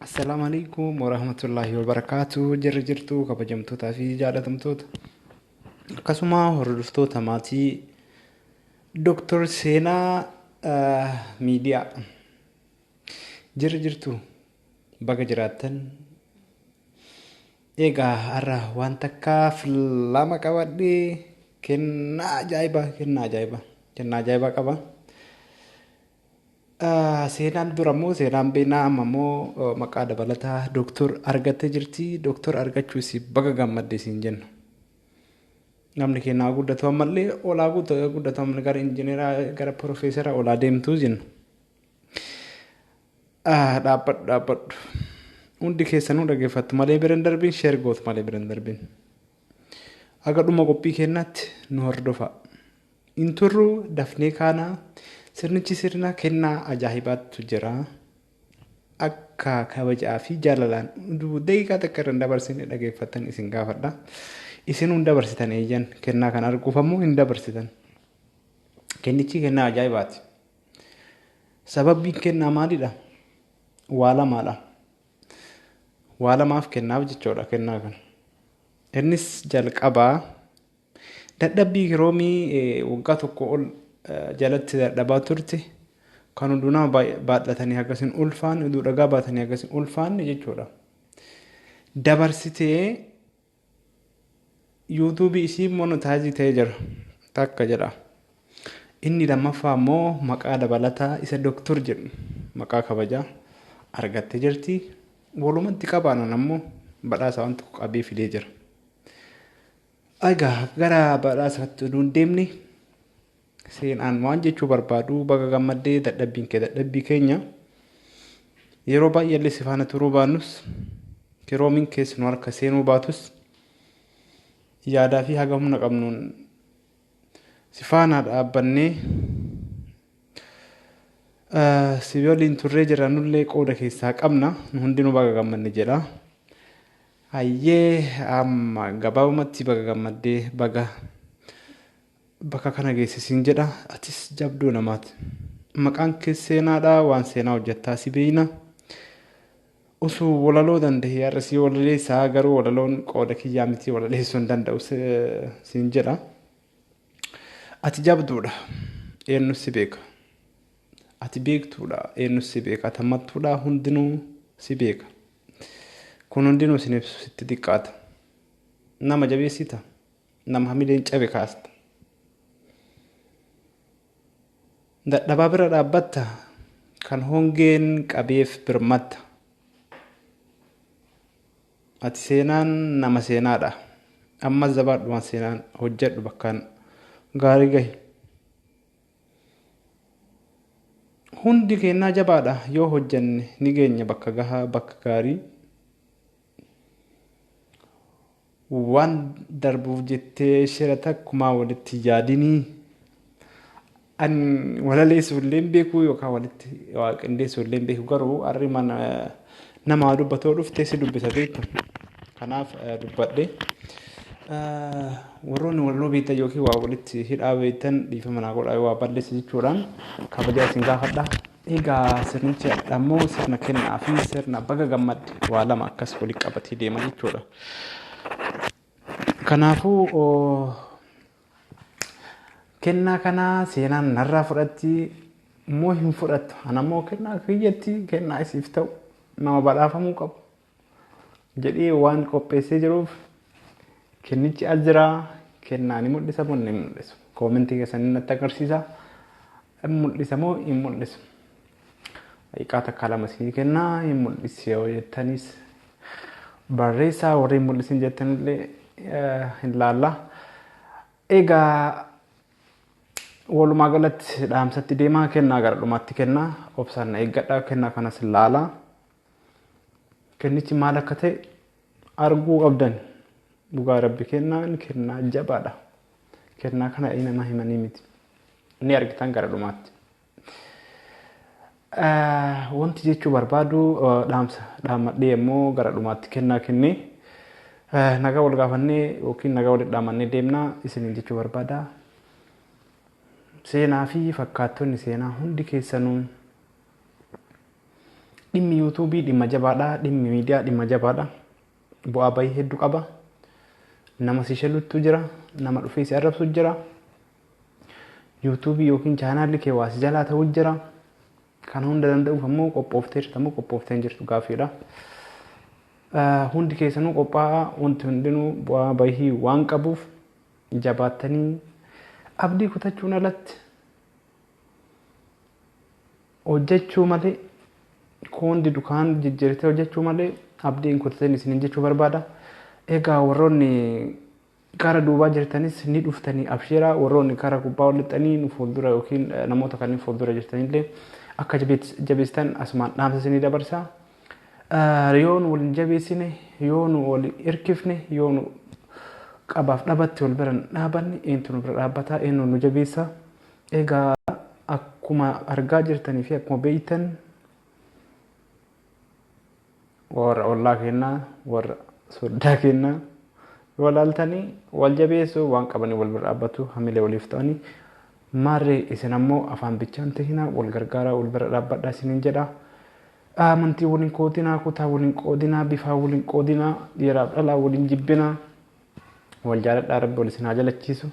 Assalaamu alaikum warahmatullaahi wabarakaatu. Jirra jirtu kabajamtootaa fi jaalatamtoota, akkasuma hordoftoota maatii Dooktor Seenaa Miidiyaa. Jirra jirtu, baga jiraattan. Egaa har'a waan takkaaf lama qabadhee kennaa ajaa'ibaa, kennaa ajaa'ibaa, kennaa ajaa'ibaa qaba. Seenaan dura immoo seenaan beenaa, amma immoo maqaa dabalataa Dooktor argattee jirti. Dooktor argachuu si baga gammadde siin jenna. Namni kennaa guddatu ammallee olaa guddatu, ammallee gara injineeraa, gara piroofeesara olaa deemtuu jenna. Dhaabbadhu, dhaabbadhu. Hundi keessanuu dhaggeeffattu malee bira hin darbin, share gootu malee bira hin darbin. Aga dhuma qophii kennaatti nu hordofa. Hin turru, dafnee kaanaa. Sirnichi sirna kennaa ajaa'ibaatu jira. Akka kabajaa fi jaalalaan daqiiqaa takka irra hin dabarsine dhaggeeffattan isin gaafadha. Isin hin dabarsitan, eeyyan, kennaa kan arguuf ammoo hin dabarsitan. Kennichi kennaa ajaa'ibaati. Sababbiin kennaa maalidha? Waa lamaadha. Waa lamaaf kennaaf jechuudha kennaa kana. Innis jalqabaa dadhabbii Kiroomii waggaa tokko ol jalatti dadhabaa turte, kan hunduu nama baadhatanii akkasiin ulfaanne, uduu dhagaa baatanii akkasiin ulfaanne jechuudha. Dabarsitee yuutuubii isii monetize ta'ee jira takka jedha. Inni lammaffaa immoo maqaa dabalataa isa Dooktor jedhu, maqaa kabajaa argattee jirti. Walumatti qabaanan ammoo badhaasa waan tokko qabee fidee jira. Egaa gara badhaasaatti oduu hin deemne, seenaan waan jechuu barbaadu, baga gammaddee. Dadhabbiin kee dadhabbii keenya. Yeroo baay'ee illee si faana turuu baannus, Kiroomiin keessa nu harka seenuu baatus, yaadaa fi haga humna qabnuun si faana dhaabbannee si waliin turree jira. Nullee qooda keessaa qabna. Nu hundinuu baga gammanne jedha. Hayyee, amma gabaabumatti baga gammaddee, baga bakka kana geessisiin jedha. Atis jabduu namaati. Maqaan kee seenaadha, waan seenaa hojjettaa si beeyna. Osoo walaloo danda'e har'a si walaleessaa, garuu walaloon qooda kiyyaa miti, walaleessuu hin danda'u siin jedha. Ati jabduudha, eenyu si beeka. Ati beektuudha, eenyu si beeka. Ati hammattuudha, hundinuu si beeka. Kun hundinuu sin ibsu, sitti xiqqaata. Nama jabeessita, nama hamileen cabe kaasta. Dadhabaa bira dhaabbatta, kan hongeen qabeef birmatta. Ati seenaan nama seenaadha. Ammas jabaadhu, waan seenaan hojjedhu, bakkaan gaarii gahi. Hundi kennaa jabaadha, yoo hojjenne ni geenya bakka gahaa, bakka gaarii. Waan darbuuf jettee shira takkumaa walitti yaadinii. An walaleessuu illee hin beeku yookaan walitti waa qindeessuu illee hin beeku, garuu har'i mana nama dubbatoo dhuftee si dubbisa beektu. Kanaaf dubbadhe. Warroonni walaloo beektan yookiin waa walitti hidhaa beektan, dhiifama naa godhaa waa balleessa jechuudhaan kabajaa isin gaafadha. Egaa sirnichi ammoo sirna kennaa fi sirna baga gammadde, waa lama akkas walitti qabatee deema jechuudha. Kanaafuu kennaa kana seenaan narraa fudhatti immoo hin fudhattu. Ana immoo kennaa kiyyatti kennaa isiif ta'u, nama badhaafamuu qabu jedhee waan qopheessee jiruuf, kennichi as jira. Kennaa ni mul'isa moo hin mul'isu? Koomentii keessanii natti agarsiisa. Hin mul'isa moo hin mul'isu? Daqiiqaa takka lama isinii kennaa. Hin mul'isi yoo jettanis barreessaa, warri hin mul'isin jettanillee hin laalla. Egaa walumaa galatti dhaamsatti deemaa, kennaa gara dhumaatti kennaa. Obsaan na eeggadhaa, kennaa kanas laalaa. Kennichi maal akka ta'e arguu qabdan. Dhugaa Rabbi, kennaan kennaa jabaadha. Kennaa kana nama himanii miti. Ni argitan gara dhumaatti. Wanti jechuu barbaadu, dhaamsa dhaammadhee immoo gara dhumaatti kennaa kennee nagaa wal gaafannee yookiin nagaa walitti dhaamannee deemnaa isiniin jechuu barbaada. Seenaa fi fakkaattonni seenaa hundi keessanuu Dhimmi yuutuubii dhimma jabaadha. Dhimmi miidiyaa dhimma jabaadha. Bu'aa bahii hedduu qaba. Nama si sheluttu jira. Nama dhufee si arrabsu jira. Yuutuubii yookiin chaanaalli kee waa si jalaa ta'uu jira. Kana hunda danda'uuf ammoo qophooftee jirta moo qophooftee hin jirtu gaaffiidha. Hundi keessanuu qophaa'aa, wanti hundinuu bu'aa bahii waan qabuuf jabaattanii abdii kutachuun alatti hojjechuu malee kundi dukaan jijjiirtee hojjechuu malee abdii hin kutatin isiniin jechuu barbaada. Egaa warroonni gara duubaa jirtanis ni dhuftanii abshiiraa, warroonni gara gubbaa ol lixanii nu fuuldura yookiin namoota kanneen fuuldura jirtanillee akka jabeessitan asumaan dhaamsa isinii dabarsa. Yoo nu wal jabeessine, yoo nu wal hirkifne, yoo nu qabaaf dhabatti wal bira dhaabanne eenyutu nu bira dhaabbata, eenyu nu jabeessa. Egaa akkuma argaa jirtanii fi akkuma beektan warra ollaa keenyaa, warra soddaa keenyaa yoo ilaaltanii wal jabeessuu waan qabanii wal bira dhaabbatu, hamilee waliif ta'anii. Maarree isin ammoo afaan bichaan tahinaa, wal gargaaraa, wal bira dhaabbadhaa isiniin jedha. Amantii waliin qoodinaa, kutaa waliin qoodinaa, bifaa waliin qoodinaa, dhiiraaf dhalaa waliin jibbinaa. Wal jaaladhaa, rabbi wal isin haa jalachiisu.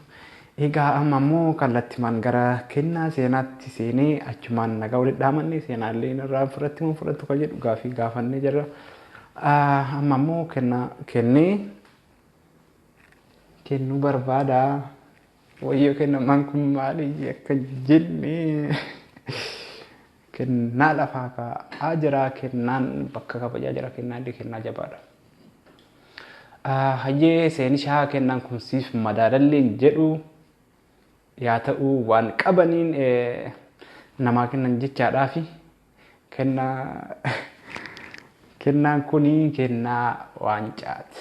Egaa amma ammoo kallattimaan gara kennaa seenaatti seenee achumaan nagaa walitti dhaamanne, seenaallee irraa fudhatti moo fudhattu kan jedhu gaafii gaafannee jirra. Amma ammoo kennaa kennee kennuu barbaada. Wayyoo kennamaan kun maali akka jenne kennaa lafaa kaa'aa jira, kennaan bakka kabajaa jira, kennaan illee kennaa jabaadha. Hayyee seenishaa, kennaan kun siif madaalallee hin jedhu, yaa ta'u waan qabaniin namaa kennan jechaadhaafi kennaan kuni kennaa waancaati.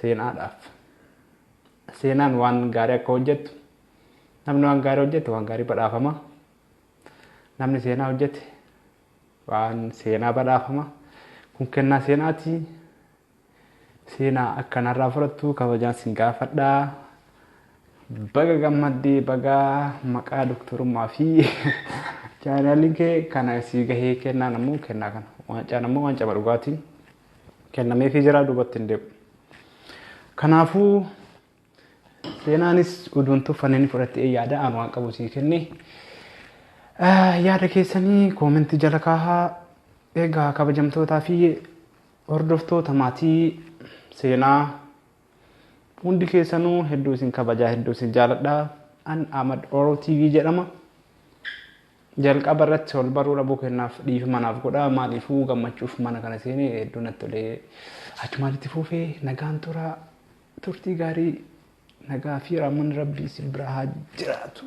Seenaadhaaf. Seenaan waan gaarii akka hojjettu, namni waan gaarii hojjete waan gaarii badhaafama. Namni seenaa hojjete waan seenaa badhaafama. Kun kennaa seenaati. Seenaa akkanarraa fudhattu kabajaan sin gaafadhaa. Baga gammaddee, baga maqaa doktorummaa fi chaanaaliin kee kana si gahee. Kennaan ammoo kennaa kana. Waancaan ammoo waancaa dhugaatiin kennameefii jira, duubatti hin deemu. Kanaafuu seenaanis uduun tuffannee ni fudhattee yaada aan waan qabu sii kenne. Yaada keessanii koomentii jala kaahaa. Egaa kabajamtootaa fi hordoftoota maatii seenaa hundi keessanuu hedduu isin kabajaa, hedduu isin jaaladha. An Ahmad Oro TV jedhama. Jalqaba irratti ol baruu dhabuu kennaaf dhiifama naaf godha. Maaliifuu gammachuuf mana kana seenee hedduu natti tolee achumaan itti fufee. Nagaan tura, turtii gaarii, nagaa fi rahmanni rabbii isin bira haa jiraatu.